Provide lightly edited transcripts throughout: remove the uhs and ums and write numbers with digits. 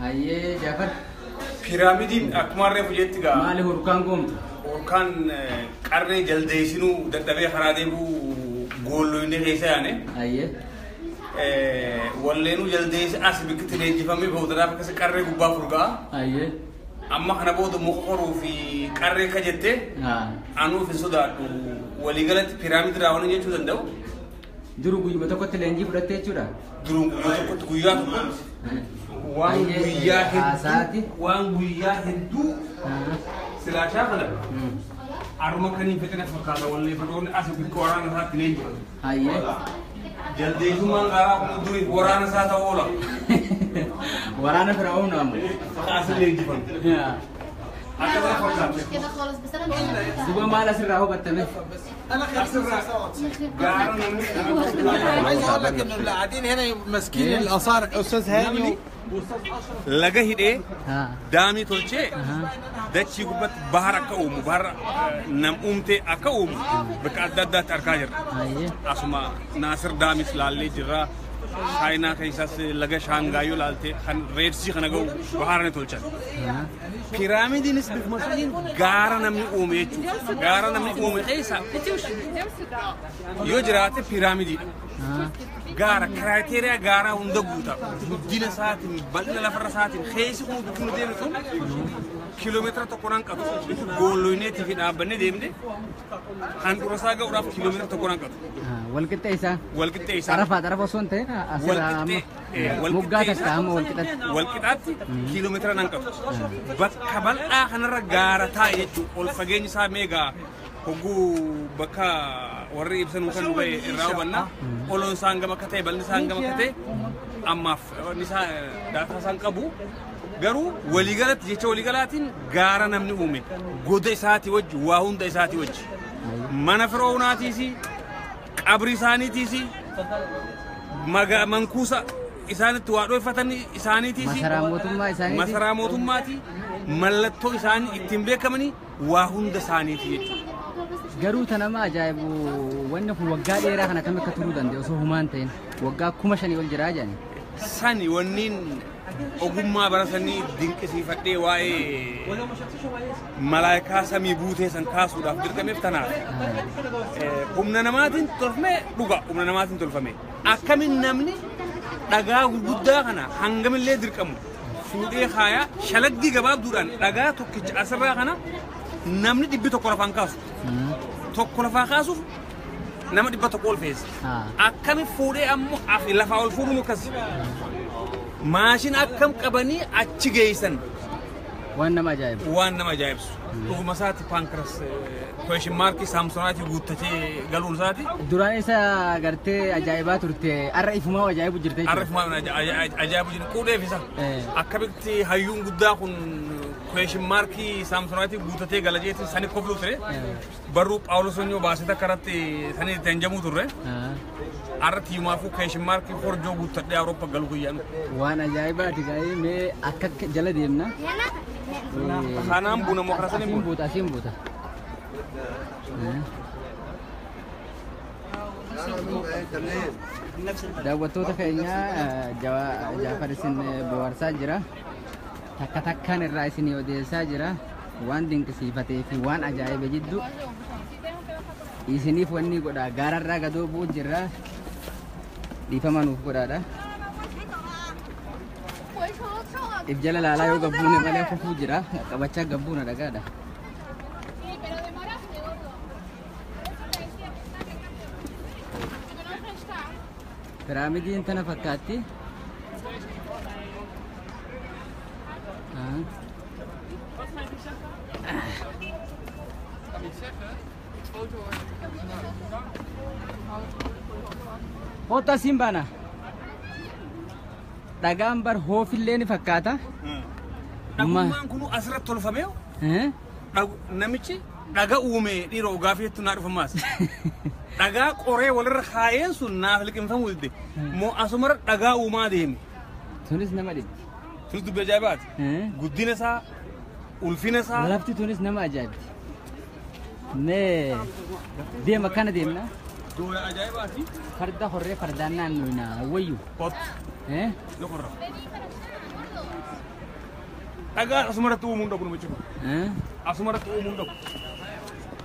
Hayyee Jaafar. Piraamidiin akkuma reefu jetti gaa. Maali hurkaan goomtu? Hurkaan qarree jaldeessinuu dadhabee karaa deemuu goolloyne keessa yaane. Hayyee. Walleenuu jaldeessi as bikkitti leenjifamee boodanaaf akkas qarree gubbaa furgaa. Hayyee. Amma kana booda muka qoruu fi qarree ka jettee anuuf hin sodaadhu. Waliigalatti piraamidii raawwanuu jechuu danda'u. Duru guyyuma tokkotti leenjii fudhattee jechuudha? Duruu guyyaa tokkotti guyyaa tokkotti. Waan guyyaa hedduu waan guyyaa hedduu silaa shaakalan arma kaniin fedhina fakkaata wallee fedhoonni as bikka waraana isaatti leenjifatu. Hayyee. Jaldeessummaan gaaraa kun durii waraana isaa ta'uu oola. Waraana Fir'aawun ammoo. As leenjifatu. Akkasuma fakkaata. Duba maal asirraa hubattame? Gaara namni عايز اقول لك انه اللي قاعدين هنا ماسكين الاثار استاذ هاني. Laga hidhee daamii tolchee dachii gubbatti bahara akka uumu bahara nam uumtee akka uumu bakka adda addaatti argaa jirra. Asuma Naasir daamis laallee jirra. Chaayinaa keessaas laga Shaangaayyoo laaltee kan reedsii kana ga'u bahara ni tolchan. Piraamidiinis bifuma saniin gaara namni uume jechuudha. Gaara namni uume keessa yoo jiraate piraamidiidha. Gaara kiraateeriyaa gaaraa hunda guuta. Guddina isaatiin bal'ina lafarra isaatiin keessi kun guddina deemne sun kiiloomeetira tokko nan qabu. Goolloyneetii fi dhaabbannee deemne handhuura isaa ga'uudhaaf kiiloomeetira tokko nan qabu. Walqixxee isaa. Walqixxee isaa. Xarafaa xarafa osoo hin ta'in asirraa amma moggaa takka amma walqixxaatti. Walqixxaatti kiiloomeetira nan qabu. Bakka bal'aa kanarra gaara taa'e jechuudha. Ol fageenyi isaa meegaa hogguu bakka warri ibsanuu kan ba'e irraa hubanna. Oloon isaan gama akka ta'e bal'inni isaan gama akka ta'e ammaaf inni isaa daataa isaan qabu. Garuu waliigalatti jecha waliigalaatiin gaara namni uume goda isaatii wajji waa hunda isaatii wajji mana firoonaatiis qabri isaaniitiis mankuusa isaanitti waa dhoofatan isaaniitiis masaraa mootummaa isaaniiti masaraa mootummaati mallattoo isaanii ittiin beekamanii waa hunda isaaniiti jechuudha. Garuu ta nama ajaa'ibu wanni kun waggaa dheeraa kana akkamitti akka turuu danda'e osoo humaan ta'in waggaa 5,000 ol jiraa jedhani. Sani wanniin ogummaa bara sanii dinqisiifadhee waa'ee malaayikaa samii buutee san kaasuudhaaf dirqameef tanaaf. Humna namaatiin tolfame dhuga humna namaatiin tolfame. Akkamiin namni dhagaa gurguddaa kana hangamillee dirqamu fuudhee kaayaa shalaggii gabaabduudhaan dhagaa tokkicha asirraa kana namni 100 lafaan kaasu. Tokko lafaa kaasuuf nama 100 ol feesa. Akkami fuudhee ammoo lafaa ol fuudhuun akkas. Maashin akkam qabanii achi geessan. Waan nama ajaa'ibu. Waan nama ajaa'ibsu. Dhuguma isaati pankras question markii saamsonaatii guuttatee galuun isaati. Duraan isa gartee ajaa'ibaa turte har'a ifumaa ajaa'ibu jirte jechuudha. Har'a ifumaa ajaa'ibu jirte quudheef isa. Akkamitti hayyuun guddaa kun question markii saamsonaatii guuttatee gala jeetiin sani kofluu ture. Barruu Phaawulos Onyoo baasee takka irratti sani itti hanjamuu turre. Har'a tiimaafuu question markii horjoo guuttadhee Awurooppaa galu guyyaan. Waan ajaa'ibaati gaa'ee mee akka jala deemna. Kanaan buna moo karaa saniin buuta? Asiin buuta. Daawwattoota keenya Jaafar isin bohaarsaa jira. Takka takkaan irraa isin odeessaa jira. Waan dinqisiifatee fi waan ajaa'ibe jidduu isiniif wanni godha. Gaararraa gadoo bu'u jirra. Dhiifama nuuf godhaadha. If jala laalaa yoo gabbuune malee kufuu jira. Qabachaa gabbuuna dhagaadha. Piraamidiin tana fakkaatti. Kottu asiin baana. Dhagaan bar hoofillee ni fakkaata. Dhagummaan kun asirratti tolfamee namichi dhaga uume dhiiroo gaafii jettu naa dhufamaas. Dhagaa qoree walirra kaayeen sun naaf liqimfamuu didde. Moo asumarra dhagaa uumaa deeme. Tunis nama dhibdi. Tunis dubbii ajaa'ibaati. Guddina isaa, ulfina isaa. Lafti tunis nama ajaa'ibdi. Mee deema akkana deemna. Doola ajaa'ibaati. Farda horree fardaan naannoo wayyu. Kottu. Ni qorra. Dhagaa asumarratti uumuu hin dhabu namichi kun. Asumarratti uumuu hin dhabu.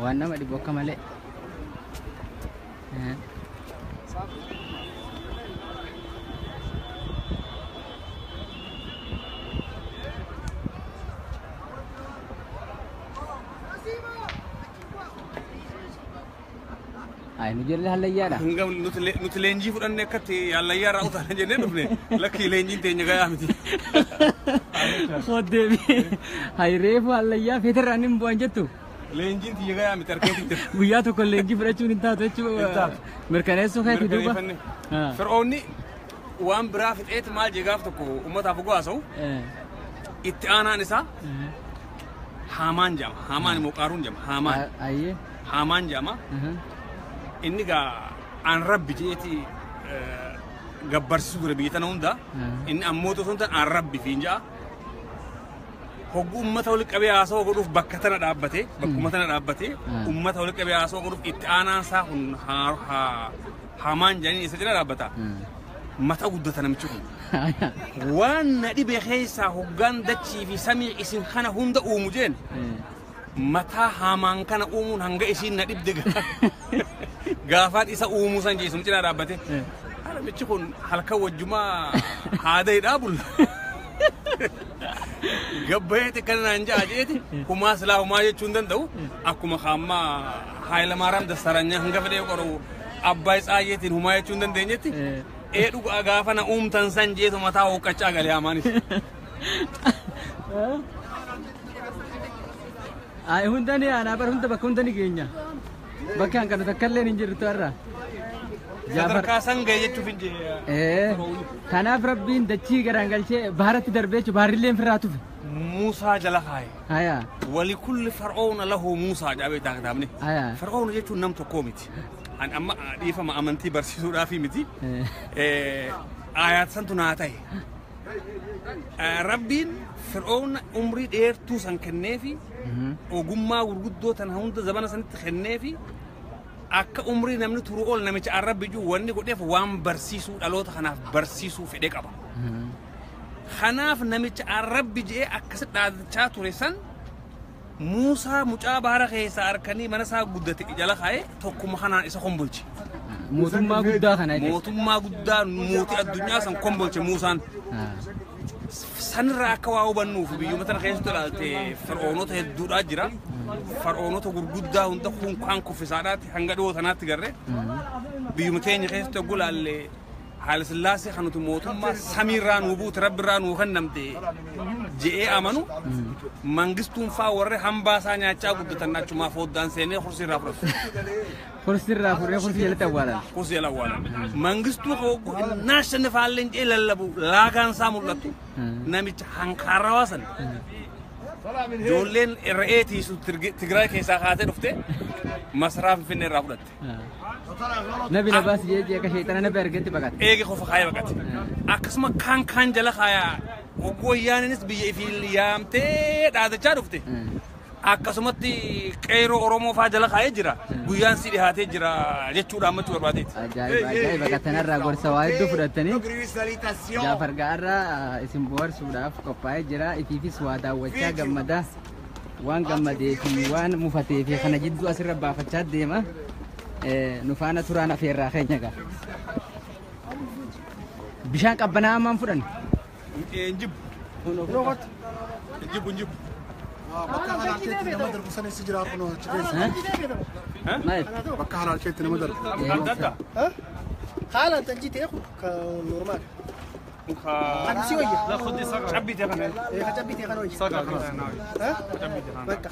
Waan nama dhibu akka malee. Ay, nu jirre hallayyaadha. Hangam nuti leenjii fudhanne akkatti hallayyaa irraa utaalan jennee dhufne lakki leenjiin teenya gayaa miti. Hoddeebi. Hay reefu hallayyaa feetirraan hin bu'an jettu. Leenjiin tiyya gayaa miti harkeetti jira. Guyyaa tokko leenjii fudhachuun hin taatu jechuu Hin taatu. Mirkaneessuu keeti duuba. Mirkaneeffanne. Fir'oonni waan biraa fixeeti maal jee gaaf tokko uummataaf oguu haasa'u itti aanaan isaa Haamaan jedhama. Haamaan immoo Qaaruun jedhama. Haamaan. Ayyee. Haamaan jedhama. Inni gaa an rabbi jeeti gabbarsiisu ture biyya tana hunda. Inni ammoo osoo hin taane an rabbi fiin ja'a. Hogguu uummata walitti qabee haasawaa godhuuf bakka tana dhaabbatee bakkuma tana dhaabbatee uummata walitti qabee haasawaa godhuuf itti aanaan isaa kun Haamaan jedhanii isa cina dhaabbata. Mata guddata namichi kun. Waan na dhibe keessaa hoggaan dachii fi samii isin kana hunda uumu jeen mataa Haamaan kana uumuun hanga isiin na dhibde gaafaan isa uumuu san jeesum cinaa dhaabbate. Namichi kun halkan wajjumaa haada hidhaa bulla. Gabbayeeti kana naan ja'a jeeti humaa silaa humaa jechuu hin danda'u. Akkuma kaammaa Haayilamaaraam Dassaaranyaa hanga fedhee qoru Abbaay Tsaayyeetiin humaa jechuu hin dandeenyetti. Ee dhugaa gaafa na uumtan san jeetu mataa hooqqachaa galee Haamaanis. Ay hunda ni aanaa bar hunda bakka hunda ni geenya. Bakka hanqanu takka illee hin jirtu har'a. Sadarkaa san ga'e jechuuf hin jee. Kanaaf Rabbiin dachii garaan galchee baharatti darbee jechuun baharillee ofirraa tufe. Muusaa jala kaaye. Haya. Walikulli far'oona lahu Muusaa jedhamee kitaabni. Haya. Far'oona jechuun nam tokkoo miti. An amma dhiifama amantii barsiisuudhaafi miti. Ayaat santu naa ta'e. Rabbiin Fir'oona umrii dheertuu san kenneefi ogummaa gurguddoo tan hunda zamana sanitti kenneefi akka umrii namni turu ol namicha arrabbi jiru wanni godheef waan barsiisuu dhaloota kanaaf barsiisuu fedhe qaba. Kanaaf namicha arrabbi je'ee akkasi dhaadachaa ture san Muusaa mucaa bahara keessaa harkanii mana isaa guddate jala kaa'ee tokkuma kanaan isa kombolche. Mootummaa guddaa kana jechuudha. Mootummaa guddaa mootii addunyaa san kombolche Muusaan. Sanirraa akka waa hubannuuf biyyuma tana keessatti ilaalte far'oonota hedduudhaa jira. Far'oonota gurguddaa hunda kunkaan kuffisaadhaatti hanga dhiyoo tanaatti garree biyyuma teenya keessatti yogguu ilaalle Haayile Sillaasee kan nuti mootummaa samiirraa nuu buute rabbirraa nuu kennamte je'ee amanu mangistuun faa warri hambaa isaa nyaachaa guddatan achumaa foddaan seenee kursii irraa fudhatu. Kursii irraa fuudhee kursii jalatti awwaalan. Kursii jala awwaalan. Mangistuu hogguu naashanni faalleen je'ee lallabu laagaan isaa mul'atu namicha hankaarawaa san ijoolleen re'ee tiisu Tigraay keessaa kaatee dhufte masaraa Finfinnee irraa fudhatte. Nabi na baas jee akka sheexana nabi argetti baqate. Eege qofa kaayee baqate. Akkasuma kaan kaan jala kaayaa hogguu wayyaaninis biyya ifii yaamtee dhaadachaa dhufte. Akkasumatti qeeroo Oromoo faa jala kaayee jira. Guyyaan si dhihaatee jira jechuudha ammachuu barbaadeeti. Ajaa'iba ajaa'iba katanarraa gorsa waa hedduu fudhattanii Jaafar Ga'arraa isin bohaarsuudhaaf qophaa'ee jira. Ifiifis waa daawwachaa gammadaa waan gammadee fi waan mufatee fi kana jidduu asirra baafachaa deema. Nu faana turaan afeerraa keenya gaa. Bishaan qabbanaa ammaan fudhan. Hin jibbu. Hin jibbu hin jibbu. Bakka halaalcheetti nama darbu sanis jira kunoo achi keessa. Maal? Bakka halaalcheetti nama darbu. Adda adda. Haalaan tanjii ta'e ka normaal. Kan si wayya. Cabbii ta'e kana. Ka cabbii ta'e kana wayya. Cabbii ta'e kana. Bakka.